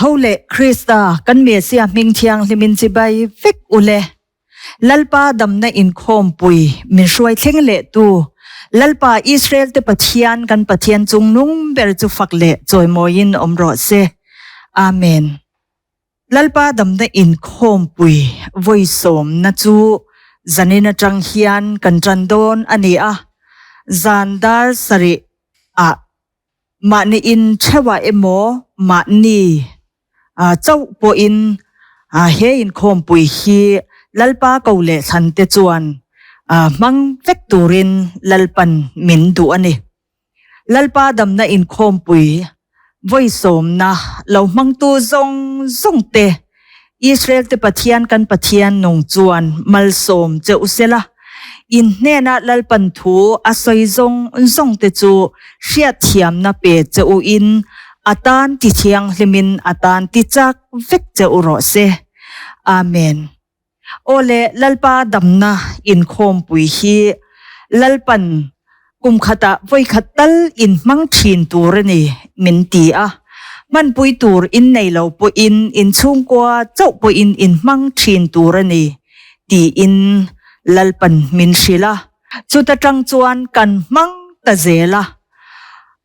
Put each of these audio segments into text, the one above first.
Tho leh Krista kan Messiah hming thianghlimin chibai vek u le. Lalpa damna inkhawmpui min hruai thleng leh tu Lalpa Israel te Pathian kan Pathian chungnung ber chu fak leh chawimawiin awm rawh se. Amen. Lalpa damna inkhawmpui vawisawmna chu zanin atang hian kan tan dawn a ni a, zan dar sarih ah mahni in theuhah emaw mahni chauh pawhin he inkhawmpui hi Lalpa ko leh thlante chuan hmang vek turin Lalpan min duh a ni. Lalpa damna inkhawmpui vawisawmna lo hmangtu zawng zawngte Israel-te Pathian kan Pathian nung chuan malsawm che u sela, in hnena Lalpan thu a sawi zawng zawngte chu hriatthiamna pe che u in a tan ti thianghlimin a tan ti chak vek che u rawh se. Amen. Aw le, Lalpa damna inkhawmpui hi Lalpan kum khatah vawikhat tal in hmang thin tur a ni min ti a. Hmanpui tur in nei lo pawhin in chhungkua chauh pawhin in hmang thin tur a ni tiin Lalpan min hrilh a. Chuta tang chuan kan hmang ta zel a.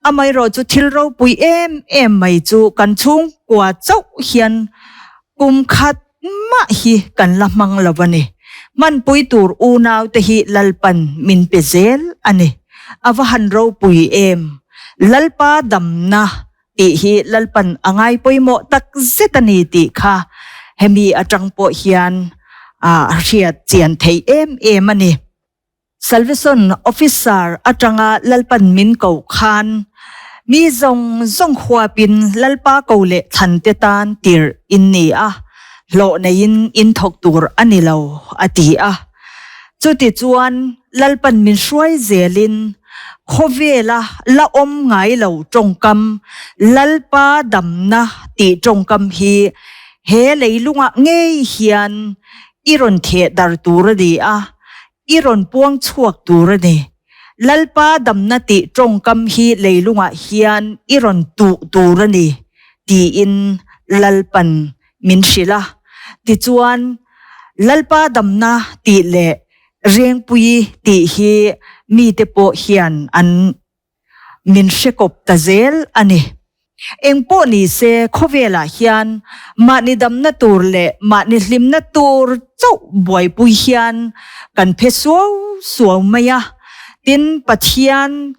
Amaherawhchu thil ropui em em mai chu kan chhungkua chauh hian kum khat mah hi kan la hmang lo a ni. Hmanpui tur unaute hi Lalpan min pe zel a ni. A va han ropui em! Lalpa damna tih hi Lalpan a ngai pawimawh tak zet a ni tih kha hemi atang pawh hian a hriat chian theih em em a ni. Salvation Officer atanga Lalpan min ko khan mi zawng zawng huapin Lalpa ko leh thlan te tan tirh in ni a, hlawh neiin in thawk tur a ni lo, a ti a. Chuti chuan Lalpan min hruai zelin khawvela la awm ngai lo tawngkam Lalpa damna tih tawngkam hi he leilungah ngei hian i rawn theh dar tur a ni a, I rawn puang chhuak tur a ni. Lalpa damna tih tawngkam hi leilungah hian i rawn tuh tur a ni, tiin Lalpan min hrilh a. Tichuan, Lalpa damna tih leh Rengpui tih hi mite pawh hian an min hre kawp ta zel a ni. Eng pawh ni se khawvelah hian mahni damna tur leh mahni hlimna tur chauh buaipui hian kan phe suau suau mai a. Tin, Pathian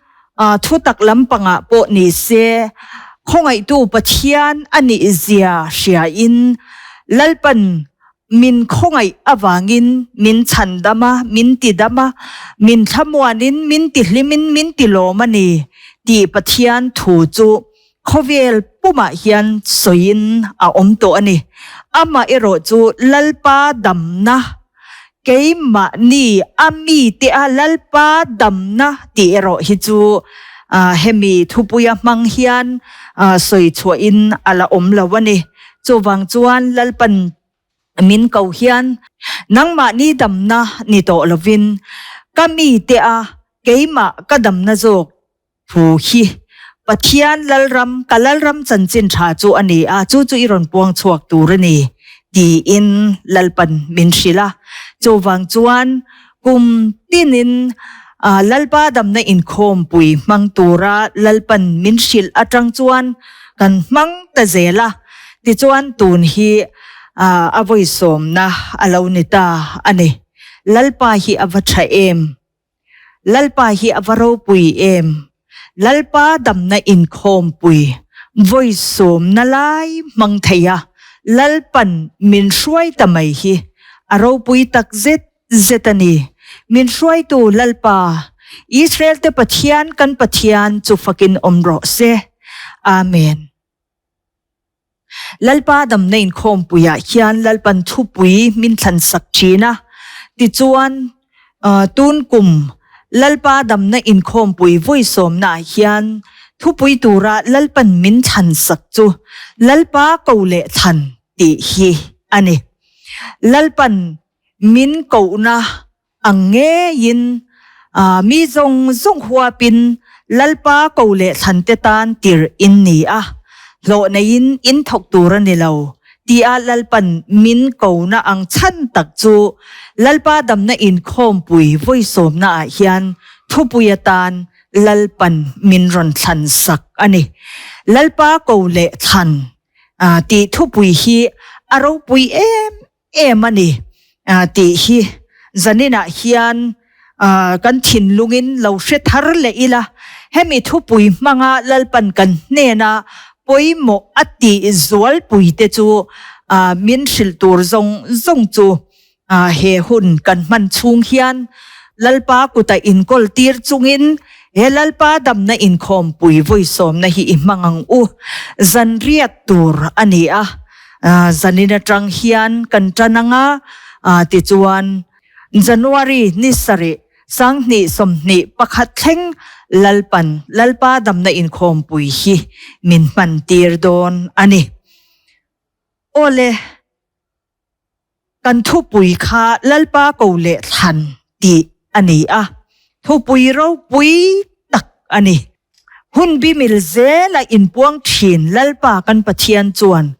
thutak lampangah pawh ni se khawngaihtu Pathian a nih zia hriain Lalpan Min khawngaih avangin min chhandam a, min tidam a, min thlamuanin, min tihlimin, min tilawm a ni tih Pathian thu chu khawvel pumah hian sawiin a awm tawh a ni. Amah erawh chu Lalpa damna, keimahni a mite a Lalpa damna tih erawh hi chu hemi thupuia hmang hian sawi chhuahin a la awm lo a ni. Chuvang chuan Lalpan min ko hian nangmahni damna ni tawh lovin ka mite a keimah ka damna zawk thu hi Pathian Lalram, ka Lalram chanchin tha chu a ni a, chu chu i rawn puang chhuak tur a ni tiin Lalpan min hrilh a. Chuvang chuan kum tinin Lalpa damna inkhawmpui hmang tura Lalpan min hrilh atang chuan kan hmang ta zel a, tichuan tun hi a vawisawmna a lo ni ta a ni. Lalpa hi a va tha em? Lalpa hi a va ropui em? Lalpa damna inkhawmpui vawisawmna lai hmang thei a, Lalpan min hruai ta mai hi a ropui tak zet zet a ni. Min hruaitu Lalpa, Israel-te Pathian kan Pathian chu fakin awm rawh se. Amen. Lalpa damna inkhawmpuiah hian Lalpan thupui min thlan sak thin a. Tichuan, tun kum Lalpa damna inkhawmpui vawisawmnaah hian thupui tura Lalpan min thlan sak chu Lalpa ko leh thlan tih hi a ni. Lalpan Min kohna ang ngeiin mi zawng zawng huapin Lalpa ko leh thlante tan tirh in ni a. Hlawh neiin in thawk tur a ni lo, tia Lalpan min kona ang chhan tak chu Lalpa damna inkhawmpui vawisawmnaah hian thupui atan Lalpan min rawn thlan sak a ni. Lalpa ko leh thlan tih thupui hi a ropui em em a ni tih hi zaninah hian kan thinlungin lo hre thar leh ila, hemi thupui hmanga Lalpan kan hnena pawimawh a tih zualpuite chu min hrilh tur zawng zawng chu he hun kan hman chhung hian Lalpa kuta inkawl tir chungin he Lalpa damna inkhawmpui vawisawmna hi i hmang ang u. Zanriat tur a ni a. Zanin atang hian kan tan ang a, tichuan January ni sarih sanghnih 21 thleng Lalpan Lalpa damna inkhawmpui hi min hman tir dawn a ni. Awle, kan thupui kha Lalpa ko leh thlan tih a ni a, thupui ropui tak a ni. Hun bi mil zela inpuang thin Lalpa kan Pathian chuan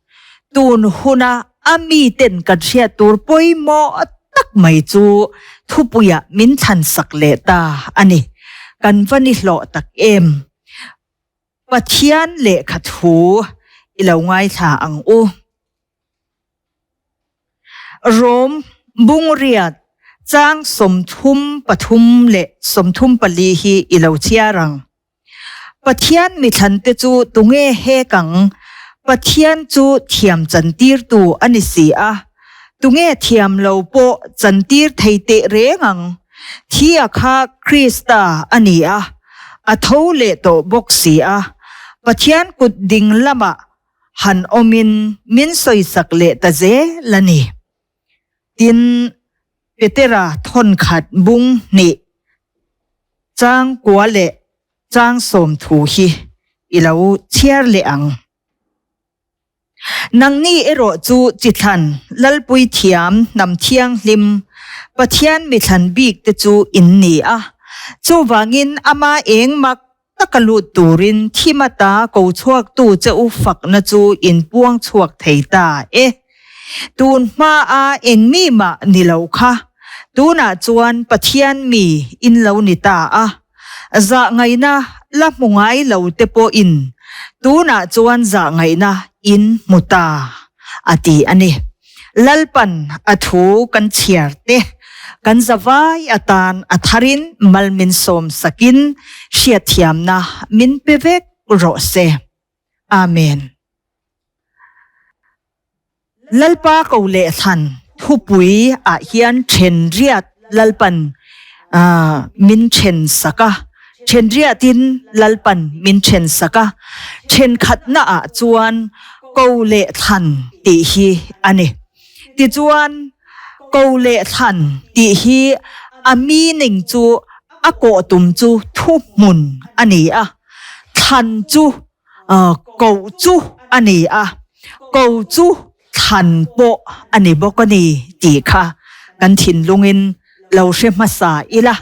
tun huna a miten kan hriat tur pawimawh tak mai chu thupuiah min thlansak leh ta a ni. Kan va ni hlawh tak em? Pathian lehkha thu i lo ngaithla ang u. Rom bungriat chang 33 leh 34 hi i lo chhiar ang. Pathian mithlante chu tunge hek ang? Pathian chu thiam chantirtu a ni si a, tunge thiam lo pawh chantir thei teh reng ang? Thia kha Krista a ni a, a tho leh tawh bawk si a, Pathian kut ding lamah han awmin min sawisak leh ta zel a ni. Tin, Petera thawnkhat bung hnih chang kua leh chang sawm thu hi i lo chhiar leh ang. Nangni erawh chu chithlan Lalpui thiam hnam thianghlim Pathian mithlan bik te chu in ni a, chuvangin ama eng mak Taka lut turin thimata ko chhuaktu che u fakna chu in puang chhuak thei ta e. Tun hmaa eng mi mah ni lo kha, tunah chuan Pathian mi in lo ni ta a. Zahngaihna la hmu ngai lo te pawhin tunah chuan zahngaihna in hmu ta, a ti a ni. Lalpan a thu kan chhiar te, kan zavai atan a tharin mal min sawm sakin hriatthiamna min pe vek rawh se. Amen. Lalpa ko leh thlan thupui ah hian then riat Lalpan min then sak a, then riatin Lalpan min then sak a, thenkhatna ah chuan ko leh thlan tih hi a ni. Tichuan, ko leh thlan tih hi a meaning chu a kawh tum chu thuhmun a ni a, thlan chu koh chu a ni a, ko chu thlan pawh a ni bawk a ni tih kha kan thinlungin lo hre hmasa ila.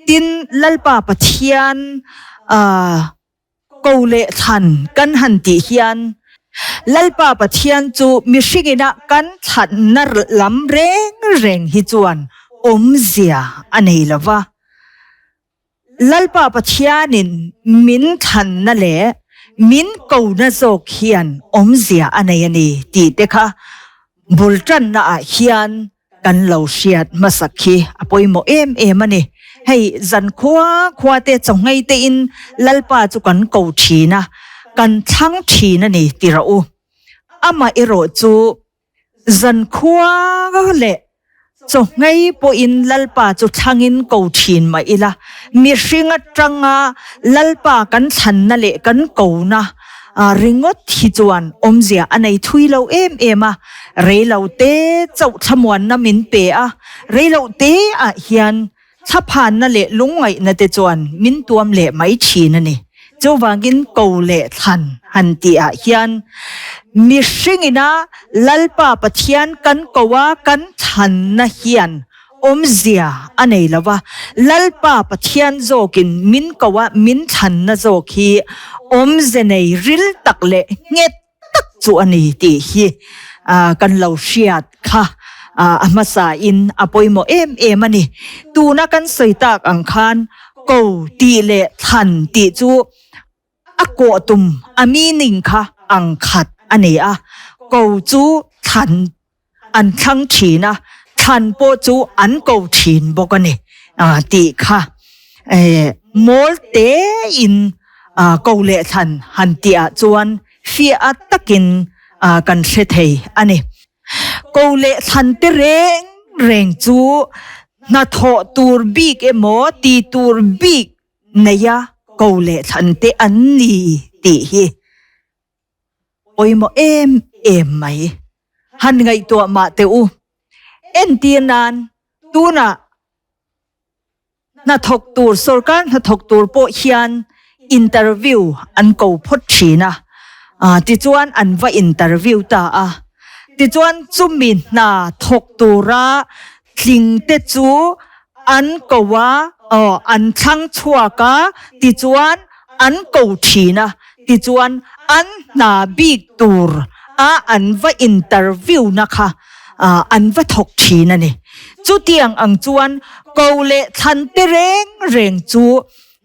Tin, Lalpa Pathian Ko leh thlan kan han tih hian Lalpa Pathian chu mihringina kan thlanna lam reng reng hi chuan awmzia a nei lo va. Lalpa Pathianin min thlanna leh min kona zawk hian awmzia a nei a ni tih te kha bul tannaah hian Kan lo hriat hmasak khi a pawimawh em em a ni. Hei zan khua khua te chawnghei te in Lalpa chu kan ko thin a, kan thlang thin a ni ti rawh u. Amah erawh chu zan khua leh chawnghei pawhin Lalpa chu thlangin ko thin mah ila, mihring atanga Lalpa kan thlanna leh kan kona ringawt hi chuan awmzia a nei thui lo em em a. Reilo te chauh thlamuanna min pe a, reilo te ah hian thlaphanna leh lungngaihna te chuan min tuam leh mai thin a ni. Chuvangin ko leh thlan han tih ah hian mihringina Lalpa Pathian kan ko a kan thlanna hian awmzia a nei lo va, Lalpa Pathian zawkin min ko a min thlanna zawk hi awmze nei ril tak leh nghet. chu a ni tih hi kan lo hriat kha a hmasa in a pawimawh em em a ni. Tuna kan sawi tak ang khan ko tih leh thlan tih chu A kawh tum a meaning kha ang khat a ni a, ko chu thlan an thlang thin a, thlan pawh chu an ko thin bawk a ni tih kha mawl te in ko leh thlan han tih ah chuan fiah takin kan hre thei a ni. Ko leh thlan te reng reng chu hnathawh tur bik emaw ti tur bik neia ko leh thlan te an ni tih hi pawimawh em em mai. Han ngaihtuah mah teh u. Entir nan tunah hnathawk tur, sorkar hnathawk tur pawh hian interview an ko phawt thin a, tichuan an va interview ta a. Tichuan chumi hna thawk tura tling te chu an ko a, aw, an thlang chhuak a, tichuan an ko thin a, tichuan an hna bik tur a an va interview na kha an va thawk thin a ni. Chutiang ang chuan ko leh thlan te reng reng chu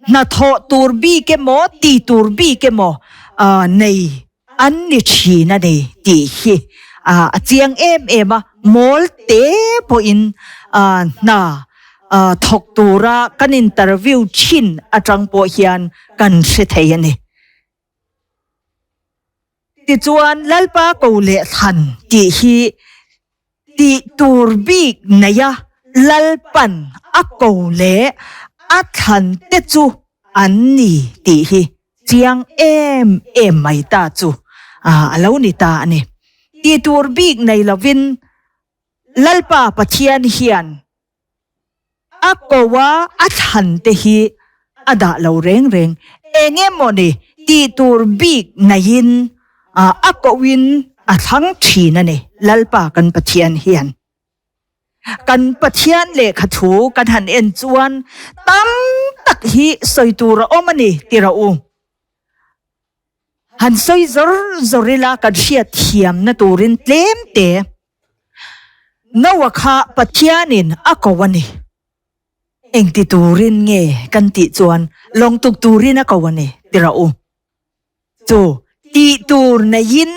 hnathawh tur bik emaw, ti tur bik emaw nei An ni thin a ni tih hi a chiang em em a, mawl te pawhin hna thawk tura kan interview thin atang pawh hian kan hre thei a ni. Tichuan Lalpa ko leh thlan tih hi Tih tur bik neia Lalpan a ko leh a thlan te chu an ni tih hi chiang em em mai ta chu a lo ni ta a ni. Tih tur bik nei lovin Lalpa Pathian hian A ko a a thlan te hi a dah lo reng reng. Eng emaw ni tih tur bik neiin a kohin a thlang thin a ni Lalpa kan Pathian hian. Kan Pathian lehkha thu kan han en chuan tam tak hi sawi tur a awm a ni ti rawh u. Han sawi zawr zawr ila kan hriat thiamna turin tlem te. Noah kha Pathianin a ko a ni. Engti turin nge kan tih chuan lawng tuk turin a ko a ni ti rawh u. Chu tih tur neiin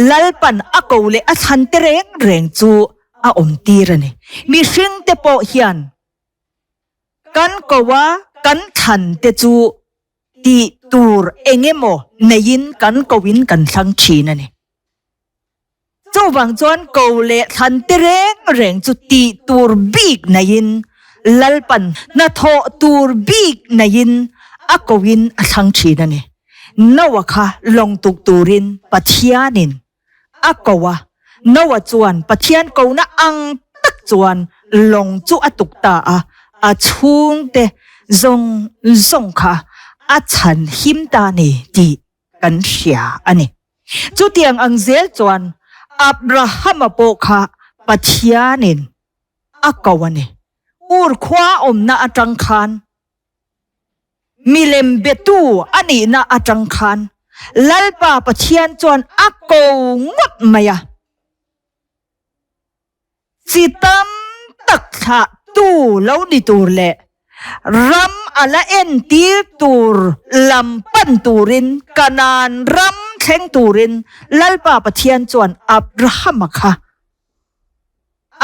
Lalpan a ko leh a thlan te reng reng chu a awm tir a ni. Mihring te pawh hian kan ko a kan thlan te chu tih tur eng emaw neiin kan koin kan thlang thin a ni. Chuvang chuan ko leh thlan te reng reng chu tih tur bik neiin Lalpan hnathawh tur bik neiin a koin a thlang thin a ni. Noah kha lawng tuk turin Pathianin a ko a, Noah chuan Pathian kona ang tak chuan lawng chu a tuk ta a, a chhungte zawng zawng kha a chhan him ta ni tih kan hria a ni. Chutiang ang zel chuan Abrahama pawh kha Pathianin a ko a ni. Ur khua awmna atang khan Milem betu a nihna atang khan Lalpa Pathian chuan a ko ngawt mai a. Chi tam tak thlah tu lo ni tur leh ram a la entir tur lam pan turin Kanaan ram thleng turin Lalpa Pathian chuan Abrahama kha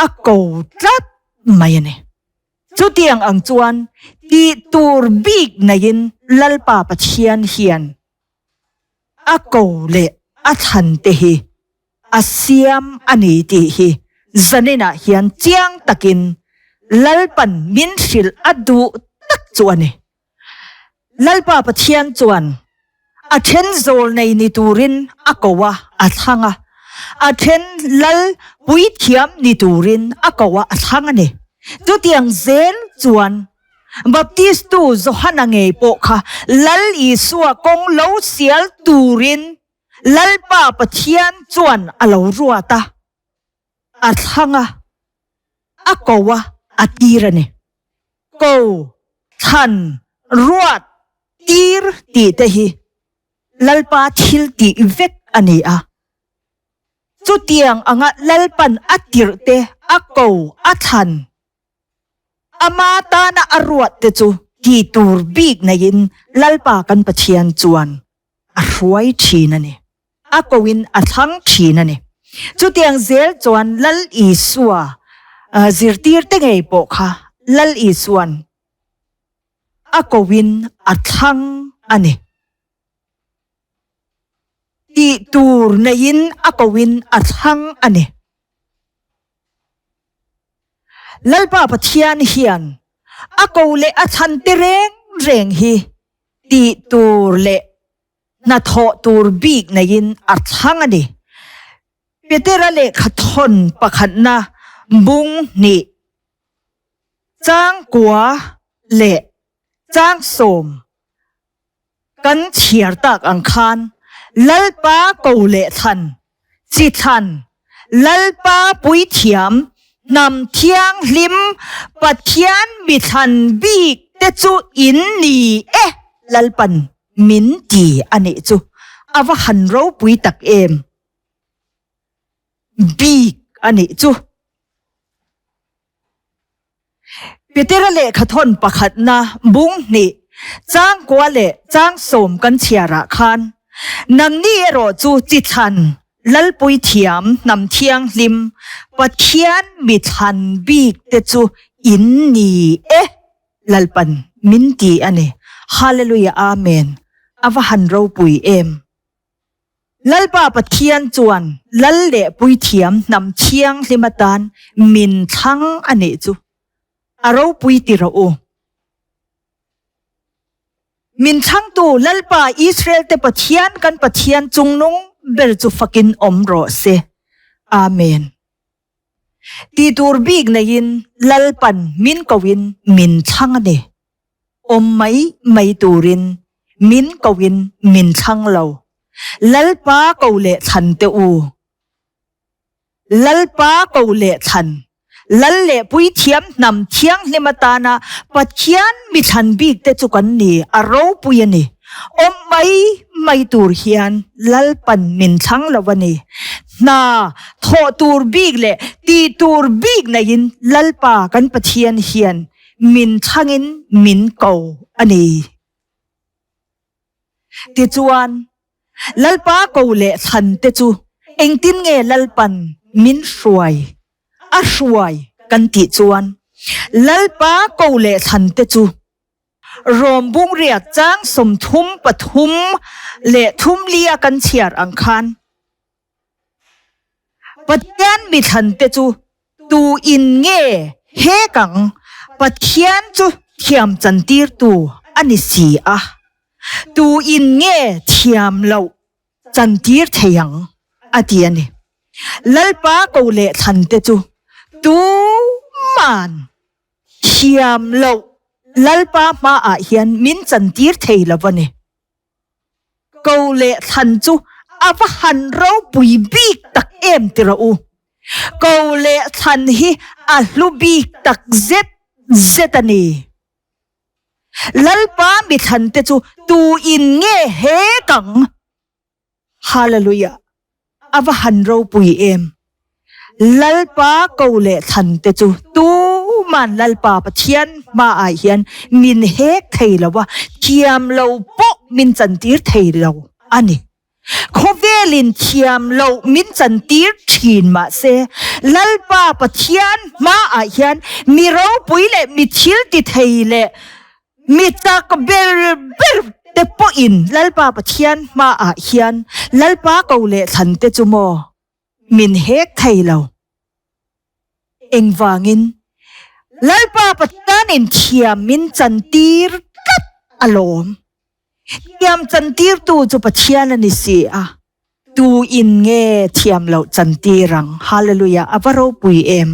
a ko tlat mai a ni. Chutiang ang chuan tih tur bik neiin Lalpa Pathian hian a ko leh a thlan te hi a siam a ni tih hi zaninah hian chiang takin Lalpan min hrilh a duh tak chu a ni. Lalpa Pathian chuan a then zawlnei ni turin a ko a, a thlang a, a then lal puithiam ni turin a ko a, a thlang a ni. Chutiang zel chuan Baptistu Johana ngei pawh kha Lal Isua kawng lo sial turin Lalpa Pathian chuan a lo ruat a, a thlang a, a ko a, a tir a ni. Ko, thlan, ruat, tir tih te hi Lalpa thil tih vek a ni a. Chutiang anga Lalpan a tirh te, a ko, a thlan, ama tana a ruat te chu tih tur bik neiin Lalpa kan Pathian chuan a hruai thin a ni. A koin a thlang thin a ni. Chutiang zel chuan Lal Isua zirtirte ngei pawh kha Lal Isuan a koin a thlang a ni. Tih tur neiin a koin a thlang a ni. Lalpa Pathian hian a ko leh a thlan te reng reng hi tih tur leh hnathawh tur bik neiin a thlang a ni. Petera lehkha thawn pakhatna bung hnih, changkua leh changsawm kan chhiar tak ang khan Lalpa ko leh thlan, chi thlan, Lalpa puithiam, hnam thianghlim, Pathian mi thlan bik te chu in ni e Lalpan min ti a nih chu a va han ropui tak em bik a nih chu. Petera lehkhathawn pakhatna bung hnih changkua leh changsawm kan chhiarah khan nangni erawh chu chi thlan Lalpui thiam hnam thianghlim Pathian mi thlan bik te chu in ni e Lalpan min ti a ni. Hallelujah Amen a va han ropui em. Lalpa Pathian chuan Lal leh Puithiam hnam thianghlim atan min thlang a nih chu a ropui ti rawh u. Min thlangtu Lalpa Israel-te Pathian kan Pathian chungnung ber chu fakin awm rawh se. Amen. Ti tur bik neiin Lalpan min koin min thlang a ni. Awm mai mai turin min koin min thlang lo. Lalpa ko leh thlan teh u. Lalpa ko leh thlan. Lal leh Puithiam hnam thianghlim atana Pathian mi thlan bik te chu kan ni, a ropui a ni. Awm mai mai tur hian Lalpan min thlang lo a ni. Hna thawh tur bik leh tih tur bik neiin Lalpa kan Pathian hian min thlangin min ko a ni. Tichuan, Lalpa ko leh thlan te chu engtin nge Lalpan min hruai a hruai kan tih chuan Lalpa ko leh thlan te chu Rom bungriat chang 33 leh thumlia kan chhiar ang khan Pathian mi thlan te chu tu in nge hek ang? Pathian chu thiam chantirtu a ni si a, tu in nge thiam loh chantir thei ang? a ti a ni. Lalpa ko leh thlan te chu tuman thiam loh Lalpa hmaah hian min chantir thei lo a ni. Ko leh thlan chu a va han ropui bik tak em ti rawh u. Ko leh thlan hi a hlu bik tak zet zet a ni. Lalpa mi thlan te chu tu in nge hek ang? Hallelujah! A va han ropui em! Lalpa ko leh thlan te chu tuman Lalpa Pathian hmaah hian min hek thei lo a, thiam lo pawh min chantir thei lo a ni. Khawvelin thiam loh min chantir thin mahse, Lalpa Pathian hmaah hian mi ropui leh mi thil ti thei leh Mi chak ber ber te pawhin Lalpa Pathian hmaah hian Lalpa ko leh thlan te chu maw min hek thei lo. Engvangin Lalpa Pathianin thiam min chantir tlat alawm. Thiam chantirtu chu Pathian a ni si a, tu in nge thiam loh chantir ang? Hallelujah, a va ropui em!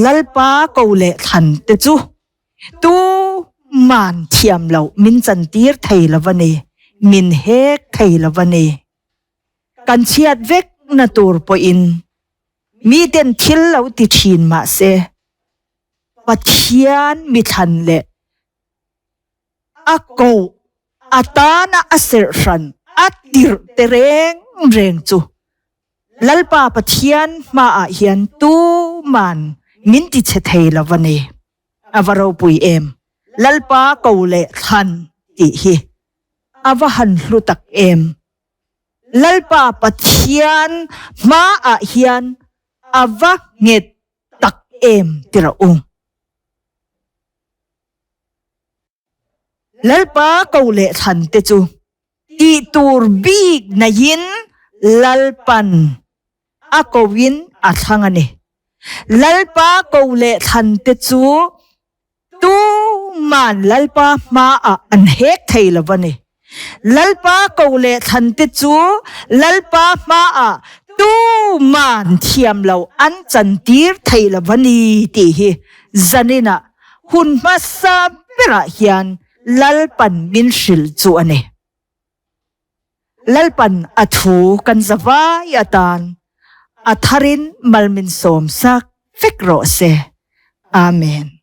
Lalpa ko leh thlan te chu tu man thiam loh min chantir thei lo a ni, min hek thei lo a ni. Kan chhiat vek na tur pawhin miten thil lo ti thin mah se, Pathian mi thlan leh a koh atana a serh hran a tirh te reng reng chu. Lalpa Pathian hmaah hian tuman min ti chhe thei lo a ni. A va ropui em! Lalpa ko leh thlan tih hi a va han hlu tak em! Lalpa Pathian hmaah hian a va nghet tak em ti rawh u. Lalpa ko leh thlan te chu tih tur bik naiin Lalpan a koin a thlang a ni. Lalpa ko leh thlan te chu tuman Lalpa hmaah an hek thei lo a ni. Lalpa ko leh thlan te chu Lalpa hmaah tuman thiam lo an chantir thei lo a ni tih hi zaninah hun hmasa berah hian Lalpan min hrilh chu a ni. Lalpan a thu kan za vai atan a tharin mal min sawm sak vek rawh se. Amen.